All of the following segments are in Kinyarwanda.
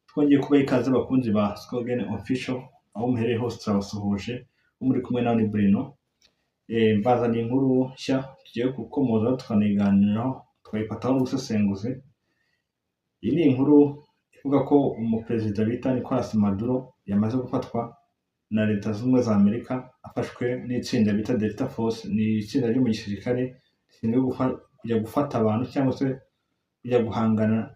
Twongeye kubaha ikaze abakunzi ba Scogen Official, aho muherereye hose turabasuhuje, muri kumwe nawe ni Bruno. Mbazaniye inkuru nshya tugiye gukomozaho tukaniganiraho, tukayifataho n'ubusesenguzi. Iyi ni inkuru ivuga ko umuperezida bita Nicolas Maduro yamaze gufatwa na Leta Zunze Ubumwe za Amerika, afashwe n'itsinda bita Delta Force. Ni itsinda ryo mu gisirikare rishinzwe kujya gufata abantu cyangwa se kujya guhangana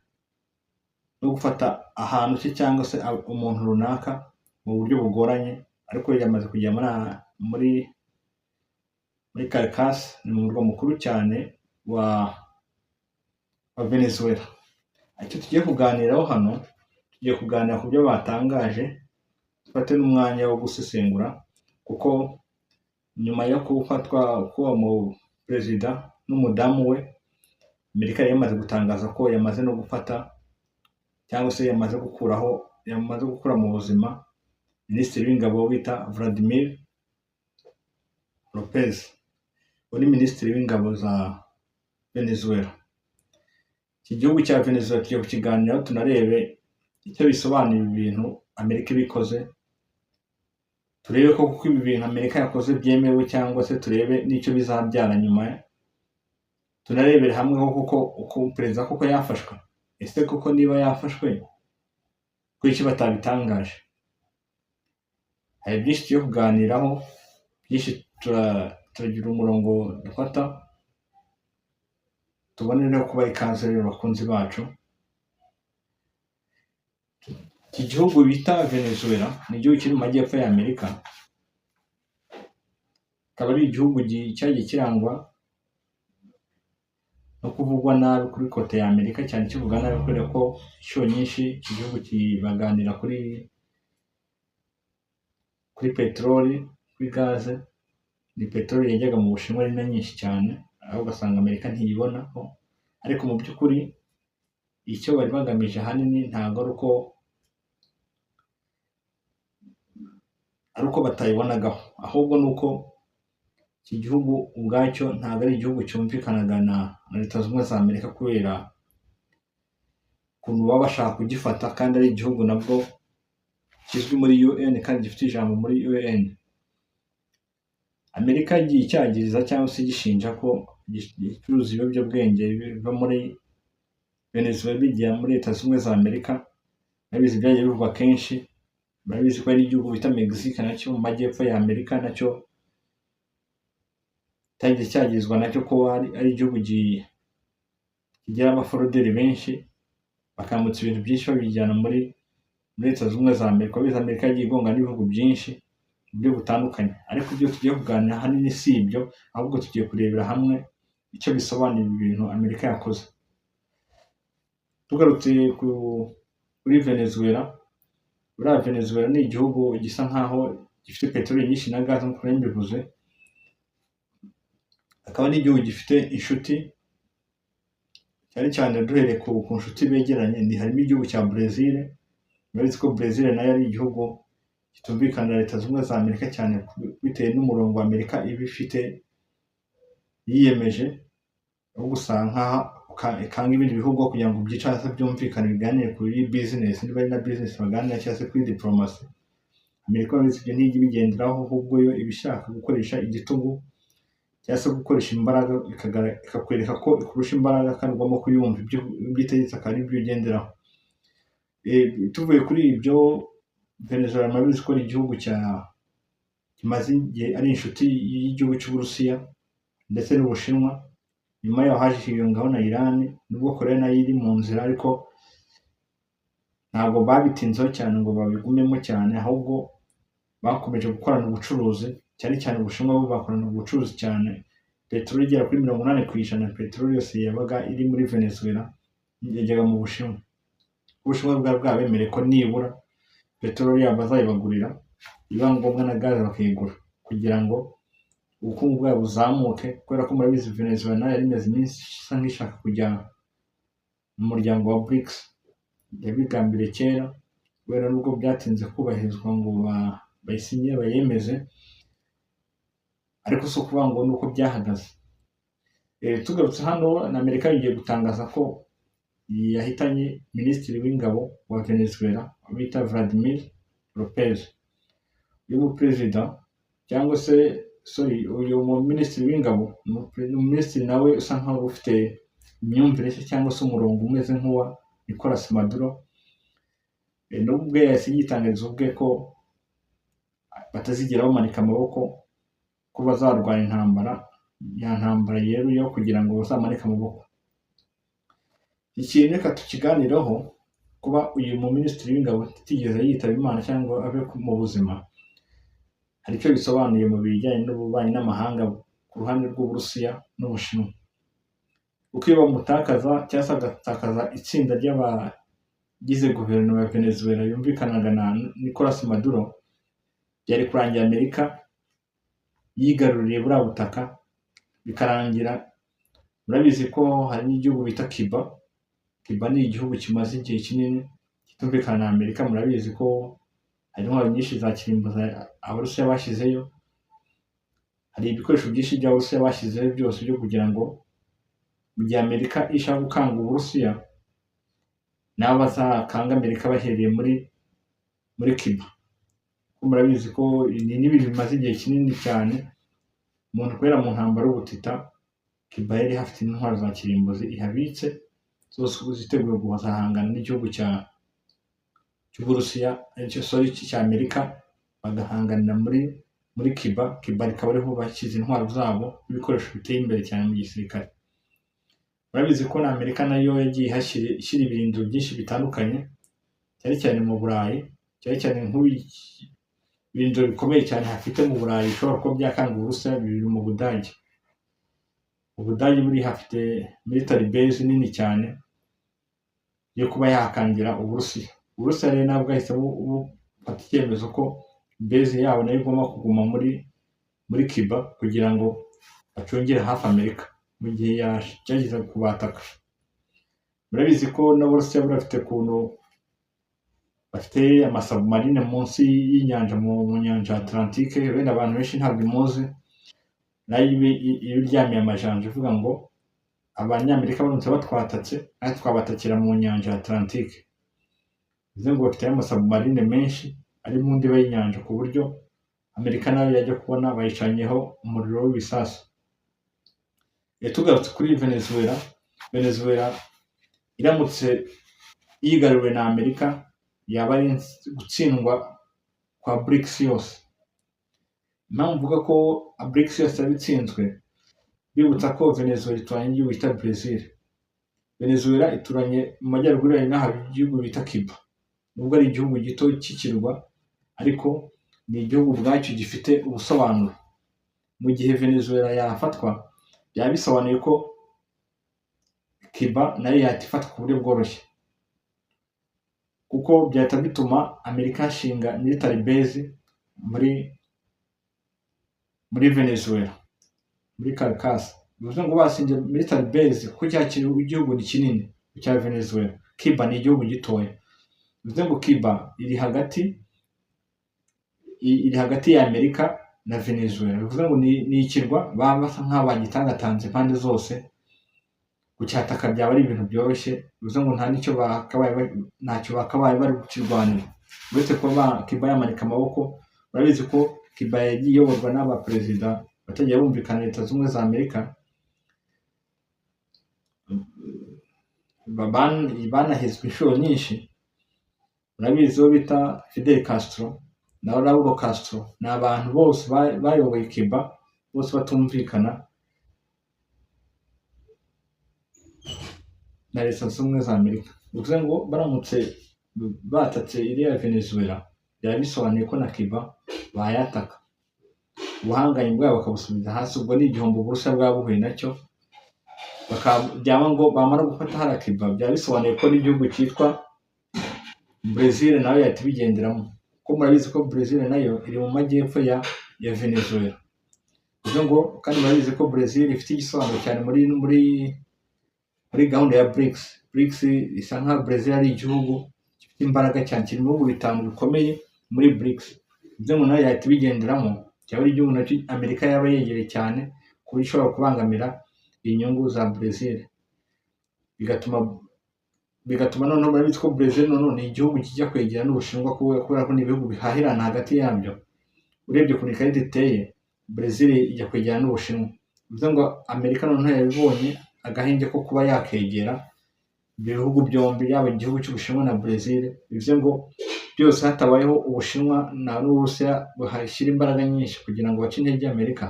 no gufata ahantu se cyangwa se umuntu runaka mu buryo bugoranye, ariko yamaze kujya muri Caracas, ni mu murwa mukuru cyane wa Venezuela. Icyo tugiye kuganiraho hano, tugiye kuganira ku byo batangaje, dufate n'umwanya wo gusesengura, kuko nyuma yo gufatwa k'uwo mu perezida n'umudamu we, Amerika yari yamaze gutangaza ko yamaze no gufata cyangwa se yamaze gukuraho, yamaze gukura mu buzima minisitiri w'ingabo bita Vladimir Lopez, uri minisitiri w'ingabo za Venezuela. Iki gihugu cya Venezuela tugiye kukiganiraho, tunarebe icyo bisobanuye ibi bintu Amerika ibikoze, turebe ko kuko ibi bintu Amerika yakoze byemewe, cyangwa se turebe n'icyo bizabyara nyuma, tunarebere hamwe ko kuko uko perezida koko yafashwe. Ese koko niba yafashwe, kuki batabitangaje? Hari byinshi tugiye kuganiraho, byinshi turagira umurongo dufata, tubone rero kubaha ikaze rero bakunzi bacu. Iki gihugu bita Venezuela ni igihugu kiri mu majyepfo ya Amerika, akaba ari igihugu cyagiye kirangwa no kuvugwa nabi kuri côté ya Amerika cyane, kivuga nabi kubera ko inshuro nyinshi iki gihugu kibaganira kuri peteroli, kuri gaze. Ni peteroli yajyaga mu Bushinwa ari na nyinshi cyane, aho ugasanga Amerika ntiyibonaho. Ariko mu by'ukuri icyo bari bagamije ahanini ntabwo ari uko batayibonagaho, ahubwo ni uko iki gihugu ubwacyo ntabwo ari igihugu cyumvikanaga na Leta Zunze Ubumwe za Amerika, kubera ukuntu baba bashaka kugifata, kandi ari igihugu nabwo kizwi muri UN kandi gifite ijambo muri UN. Amerika yagiye icyagiriza cyangwa se igishinja ko gicuruza ibiyobyabwenge biva muri Venezuela bijya muri Leta Zunze Ubumwe za Amerika. Murabizi, byagiye bivugwa kenshi. Murabizi ko hari igihugu bita Mexique nacyo mu majyepfo ya Amerika, nacyo cyagiye cyagirizwa nacyo ko ari igihugu kigira abaforoderi benshi, bakambutsa ibintu byinshi babijyana muri Leta Zunze Ubumwe za Amerika. Urabizi, Amerika yagiye igonga n'ibihugu byinshi mu buryo butandukanye, ariko ibyo tugiye kuganira ahanini si ibyo, ahubwo tugiye kurebera hamwe icyo bisobanuye ibi bintu Amerika yakoze. Tugarutse kuri Venezuela, buriya Venezuela ni igihugu gisa nkaho gifite peteroli nyinshi na gaze nk'uko nari mbivuze, akaba ari igihugu gifite inshuti cyane cyane. Duhereye ku nshuti begeranye, ni harimo igihugu cya Brazil. Murabizi ko Brazil nayo ari igihugu kitumvikana na Leta Zunze Ubumwe za Amerika cyane, bitewe n'umurongo wa Amerika iba ifite yiyemeje wo gusa nkaho ikanga ibindi bihugu kugira ngo byicare hasi byumvikane, biganire kuri business, niba ari na business baganira, cyangwa se kuri diplomasi. Amerika urabizi ibyo ntijya ibigenderaho, ahubwo yo iba ishaka gukoresha igitugu cyangwa se gukoresha imbaraga, ikakwereka ko ikurusha imbaraga kandi ugomba kuyumva, ibyo itegetse akaba ari byo ugenderaho. Tuvuye kuri ibyo, Venezuela murabizi ko ari igihugu cya kimaze igihe ari inshuti y'igihugu cy'Uburusiya ndetse n'Ubushinwa. Nyuma yaho haje hiyungaho na Iran, nubwo Korea nayo iri mu nzira, ariko ntabwo babitinzeho cyane ngo babigumemo cyane, ahubwo bakomeje gukorana ubucuruzi cyane cyane. Ubushinwa bo bakorana ubucuruzi cyane. Peteroli igera kuri 80% peteroli yose yabaga iri muri Venezuela yajyaga mu Bushinwa. Ubushinwa bwari bwabemereye ko nibura peteroli yabo bazayibagurira, biba ngombwa na gaze bakayigura, kugira ngo ubukungu bwabo buzamuke, kubera ko murabizi Venezuela nayo yari imaze iminsi isa nk'ishaka kujya mu muryango wa BRICS. Yabigambiriye kera, kubera nubwo byatinze kubahirizwa ngo bayisinye bayemeze, ariko si ukuvuga ngo ni uko byahagaze. Tugarutse hano na Amerika igiye gutangaza ko yahitanye minisitiri w'ingabo wa Venezuela bita Vladimir Lopez. Uyu muperezida cyangwa se sorry, uyu minisitiri w'ingabo ni umuminisitiri nawe usa nkaho ufite imyumvire se cyangwa se umurongo umeze nk'uwa Nicolas Maduro. N'ubwe yahise yitangariza ubwe ko batazigera bamanika amaboko, ko bazarwana intambara ya ntambara yeruye kugira ngo bazamanike amaboko. Ikintu reka tukiganireho, kuba uyu muminisitiri w'ingabo atigeze yitaba Imana cyangwa abe mu buzima, hari icyo bisobanuye mu bijyanye n'ububanyi n'amahanga ku ruhande rw'Uburusiya n'Ubushinwa. Kuko iyo bamutakaza cyangwa se agatakaza itsinda ry'abagize guverinoma ya Venezuela yumvikanaga na Nicolas Maduro, byari kurangira Amerika yigaruriye buriya butaka, bikarangira. Murabizi ko hari n'igihugu bita Cuba. Cuba ni igihugu kimaze igihe kinini kitumvikana na Amerika. Murabizi ko hari intwaro nyinshi za kirimbuzi Abarusiya bashyizeyo, hari ibikoresho byinshi by'Abarusiya bashyizeyo byose byo kugira ngo mu gihe Amerika ishaka gukanga Uburusiya, nabo bazakanga Amerika bahereye muri Cuba. Kuko murabizi ko ni n'ibintu bimaze igihe kinini cyane, umuntu kubera mu ntambara y'ubutita, Cuba yari hafite intwaro za kirimbuzi ihabitse zose, ubu ziteguye kuzahangana n'igihugu cy'Uburusiya, sorry, cya Amerika, bagahanganira muri Cuba. Cuba rikaba ariho bashyize intwaro zabo n'ibikoresho biteye imbere cyane mu gisirikare. Murabizi ko na Amerika nayo yagiye ihashyira ishyira ibirindiro byinshi bitandukanye, cyane cyane mu Burayi, cyane cyane ibirindiro bikomeye cyane hafite mu Burayi bishobora kuba byakanga Uburusiya biri mu Budage. Ubudage buri hafite military base nini cyane yo kuba yakangira Uburusiya. Uburusiya rero nabwo bwahise bufata icyemezo ko base yabo nayo igomba kuguma muri Cuba kugira ngo bacungire hafi Amerika mu gihe yagerageza kubataka. Murabizi ko n'Abarusiya bafite ukuntu bafite amasubmarine munsi y'inyanja, mu nyanja ya Atlantique. Wenda abantu benshi ntabwo imuzi, nayo iba iryamiye amajanja ivuga ngo Abanyamerika baramutse batwatatse, natwe twabatakira mu nyanja ya Atlantique. Bivuze ngo bafite amasubmarine menshi ari mu ndiba y'inyanja, ku buryo Amerika nayo yajya kubona bayicanyeho umuriro w'ibisasu. Tugarutse kuri Venezuela, Venezuela iramutse yigaruriwe na Amerika, yaba ari gutsindwa kwa BRICS yose. Impamvu mvuga ko BRICS yose yaba itsinzwe, bibutsa ko Venezuela ituranye n'igihugu bita Brazil. Venezuela ituranye mu majyaruguru yayo n'aha igihugu bita Cuba. Nubwo ari igihugu gito cy'ikirwa, ariko ni igihugu ubwacyo gifite ubusobanuro. Mu gihe Venezuela yafatwa, byaba bisobanuye ko Cuba nayo yahita ifatwa ku buryo bworoshye, kuko byahita bituma Amerika yashinga military base muri Venezuela, muri Caracas. Bivuze ngo bashinze military base, kuko cya igihugu ni kinini cya Venezuela, Cuba ni igihugu gitoya. Bivuze ngo Cuba iri hagati ya Amerika na Venezuela. Bivuze ngo ni ikirwa baba basa nk'aho bagitangatanze impande zose, kucyataka byaba ari ibintu byoroshye. Bivuze ngo nta n'icyo bakabaye ntacyo bakabaye bari kukirwanira, uretse kuba Cuba yamanika amaboko. Murabizi ko Cuba yagiye iyoborwa n'abaperezida batagiye bumvikana Leta Zunze Ubumwe za Amerika, banahizwe inshuro nyinshi. Murabizi uwo bita Fidel Castro na Raul Castro, ni abantu bose bayoboye Cuba bose batumvikana na Leta Zunze Ubumwe za Amerika. Bivuze ngo baramutse batatse iriya Venezuela, byaba bisobanuye ko na Cuba bayataka, ubuhangange bwabo bakabusubiza hasi. Ubwo ni igihombo Uburusiya bwaba buhuye nacyo. Byaba ngo bamara gufata hariya Cuba, byaba bisobanuye ko n'igihugu cyitwa Brazil nayo yahita ibigenderamo, kuko murabizi ko Brazil nayo iri mu majyepfo ya Venezuela. Bivuze ngo kandi murabizi ko Brazil ifite igisobanuro cyane muri gahunda ya BRICS. BRICS isa nkaho Brazil ari igihugu gifite imbaraga cyane, kiri mu bihugu bitanu bikomeye muri BRICS. Bivuze ngo nayo yahita ibigenderamo, cyaba ari igihugu nacyo Amerika yaba yegereye cyane, ku buryo ishobora kubangamira inyungu za Brazil, bigatuma Bigatuma noneho murabizi ko Brazil noneho ni igihugu kijya kwegera n'Ubushinwa, kubera ko ni ibihugu bihahirana hagati yabyo. Urebye ukuntu ikarita iteye, Brazil ijya kwegera n'Ubushinwa, bivuze ngo Amerika noneho yabibonye agahenge ko kuba yakegera ibyo bihugu byombi, yaba igihugu cy'Ubushinwa na Brazil. Bivuze ngo byose hatabayeho Ubushinwa na n'Uburusiya buhashyira imbaraga nyinshi kugira ngo bace intege Amerika,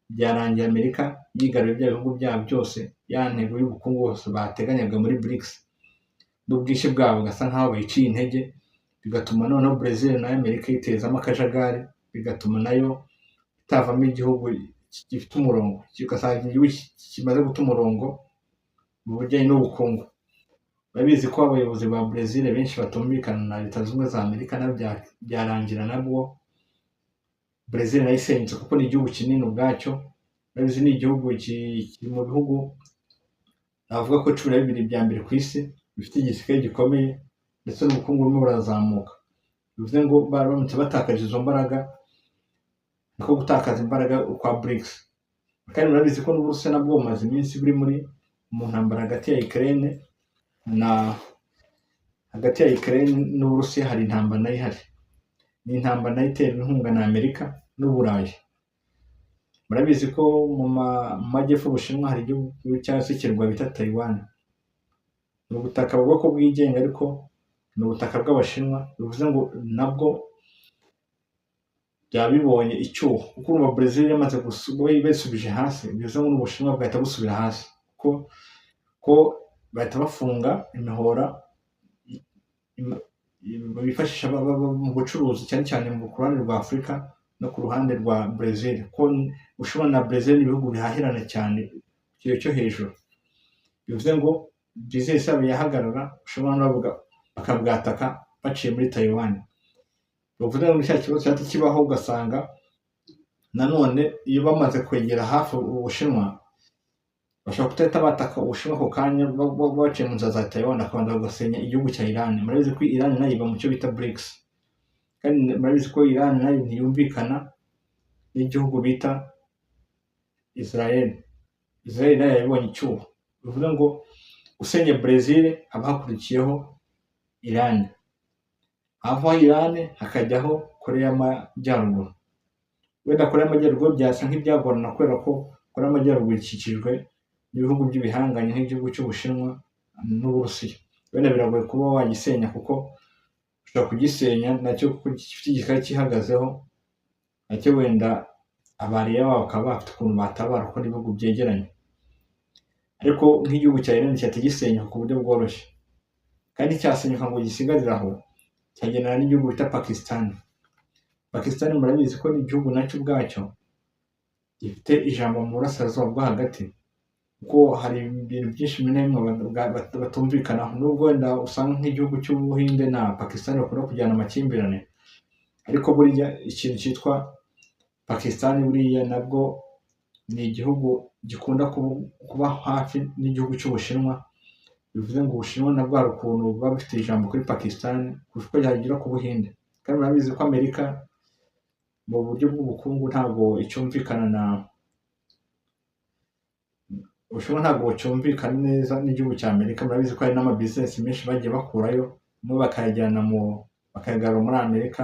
byarangiye Amerika yigaruriye bya bihugu byabo byose, ya ntego y'ubukungu bose bateganyaga muri BRICS n'ubwinshi bwabo gasa nkaho bayiciye intege, bigatuma noneho Brazil nayo Amerika yitezamo akajagari, bigatuma nayo itavamo igihugu gifite umurongo, ugasanga igihugu kimaze guta umurongo mu bijyanye n'ubukungu. Urabizi ko abayobozi ba Brazil benshi batumvikana na Leta Zunze Ubumwe za Amerika, nabyo byarangira nabwo Brazil nayo isenyutse, kuko ni igihugu kinini ubwacyo. Urabizi ni igihugu kiri mu bihugu navuga ko 12 bya mbere ku isi bifite igisirikare gikomeye, ndetse n'ubukungu burimo burazamuka. Bivuze ngo baramutse batakaje izo mbaraga, niko gutakaza imbaraga kwa BRICS. Kandi murabizi ko n'Uburusiya nabwo bumaze iminsi buri mu ntambara hagati ya Ukraine na hagati ya Ukraine n'Uburusiya hari intambara nayo ihari. Ni intambara nayo iterwa inkunga na Amerika n'Uburayi. Murabizi ko mu majyepfo y'Ubushinwa hari igihugu cyangwa se ikirwa bita Taiwan. Ni ubutaka buvuga ko bwigenga, ariko ni ubutaka bw'Abashinwa, bivuze ngo nabwo byaba bibonye icyuho, kuko urumva Brazil yamaze bayisubije hasi, bivuze ngo n'Ubushinwa bwahita busubira hasi, kuko ko bahita bafunga imihora bifashisha mu bucuruzi, cyane cyane ku ruhande rwa Afurika no ku ruhande rwa Brazil, ko Ubushinwa na Brazil ni ibihugu bihahirana cyane ku kigero cyo hejuru. Bivuze ngo business yabo yahagarara, Ubushinwa nabwo bakabwataka baciye muri Taiwan. Bivuze ngo cya kibazo cyahita kibaho, ugasanga nanone iyo bamaze kwegera hafi Ubushinwa, bashobora kudahita bataka Ubushinwa ako kanya baciye mu nzira za Taiwan, bakabanza bagasenya igihugu cya Iran. Murabizi ko Iran nayo iba mu cyo bita BRICS, kandi murabizi ko Iran nayo ntiyumvikana n'igihugu bita Israel. Israel nayo yabonye icyuho, bivuze ngo usenye Brazil haba hakurikiyeho Iran, havaho Iran hakajyaho Korea y'Amajyaruguru. Wenda Korea y'Amajyaruguru byasa nk'ibyagorana, kubera ko Korea y'Amajyaruguru ikikijwe n'ibihugu by'ibihanganye nk'igihugu cy'Ubushinwa n'Uburusiya. Wenda biragoye kuba wagisenya, kuko ushobora kugisenya nacyo kuko gifite igisirikare cyihagazeho nacyo, wenda abariya babo bakaba bafite ukuntu batabara kuko n'ibihugu byegeranye. Ariko nk'igihugu cya Iran cyahita gisenyuka ku buryo bworoshye, kandi cyasenyuka ngo gisigarire aho, cyagendana n'igihugu bita Pakistan. Pakistan murabizi ko ni igihugu nacyo ubwacyo gifite ijambo mu burasirazuba bwo hagati, kuko hari ibintu byinshi bimwe na bimwe batumvikanaho, nubwo wenda usanga nk'igihugu cy'Ubuhinde na Pakistan bakunda kugirana amakimbirane, ariko buriya ikintu cyitwa Pakistan buriya nabwo ni igihugu gikunda kuba hafi n'igihugu cy'Ubushinwa. Bivuze ngo Ubushinwa nabwo hari ukuntu buba bufite ijambo kuri Pakistan kurusha uko ryagira ku Buhinde. Kandi murabizi ko Amerika mu buryo bw'ubukungu ntabwo icyumvikana na Ubushinwa, ntabwo bucyumvikana neza n'igihugu cya Amerika. Murabizi ko hari n'amabizinesi menshi bagiye bakurayo, amwe bakayajyana mu bakayagarura muri Amerika,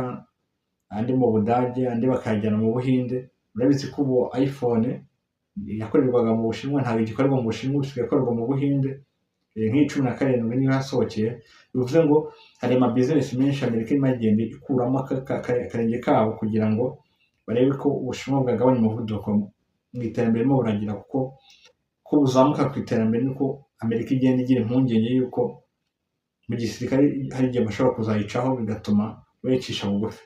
andi mu Budage, andi bakayajyana mu Buhinde. Murabizi ko ubu iPhone yakorerwaga mu Bushinwa ntabwo igikorerwa mu Bushinwa, isigaye ikorerwa mu Buhinde. Nk'iyi 17 niyo yasohokeye. Bivuze ngo hari amabizinesi menshi Amerika irimo igenda ikuramo akarenge kabo, kugira ngo barebe ko Ubushinwa bwagabanya umuvuduko mu iterambere burimo buragira, kuko ko buzamuka ku iterambere niko Amerika igenda igira impungenge y'uko mu gisirikare hari igihe bashobora kuzayicaho, bigatuma bayicisha bugufi,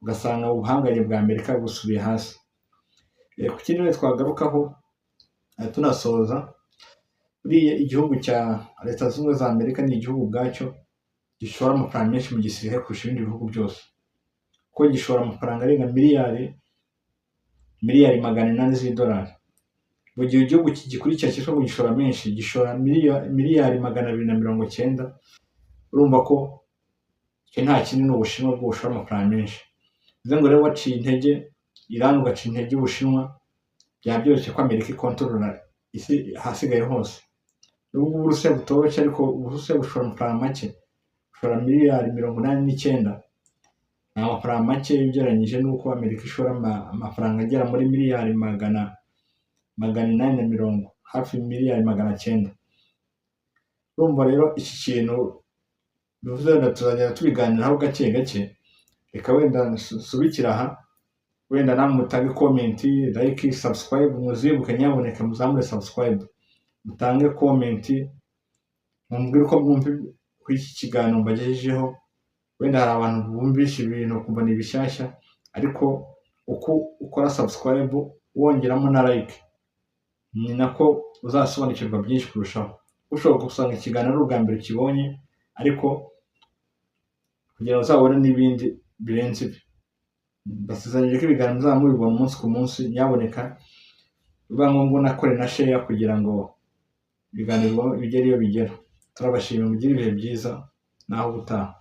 ugasanga ubuhangange bwa Amerika busubiye hasi. Ku kindi rero twagarukaho tunasoza, buriya igihugu cya Leta Zunze Ubumwe za Amerika ni igihugu ubwacyo gishora amafaranga menshi mu gisirikare kurusha ibindi bihugu byose, kuko gishora amafaranga arenga miliyari 800 z'idolari, mu gihe igihugu gikurikira cyitwa ngo gishora menshi gishora miliyari 290. Urumva ko icyo nta kindi ni Ubushinwa bwo bushora amafaranga menshi. Bivuze ngo rero waciye intege Iran, ugaca intege Ubushinwa, byaba byoroshye ko Amerika ikontorora isi ahasigaye hose. Nubwo Uburusiya butoroshye, ariko Uburusiya bushora amafaranga make, bushora miliyari 89. Ni amafaranga make ugereranyije n'uko Amerika ishora amafaranga agera muri miliyari 840, hafi miliyari 900. Urumva rero iki kintu bivuze, wenda tuzagenda tubiganiraho gake gake. Reka wenda nsubikire aha. Wenda namwe mutange comment, like, subscribe. Muzibuke nyabuneka muzamure subscribe, mutange comment, mumbwire uko mwumva kuri iki kiganiro mbagejejeho. Wenda hari abantu bumvishe ibintu bakumva ni bishyashya, ariko uko ukora subscribe wongeramo na like, ni nako uzasobanukirwa byinshi kurushaho. Ushobora gusanga ikiganiro ari ubwa mbere ukibonye, ariko kugira ngo uzabone n'ibindi birenze ibi, mbasezeranyije ko ibiganiro muzaba mubibona umunsi ku munsi. Nyaboneka biba ngombwa unakore na share kugira ngo ibiganiro bigere iyo bigera. Turabashimiye, mugire ibihe byiza, naho ubutaha.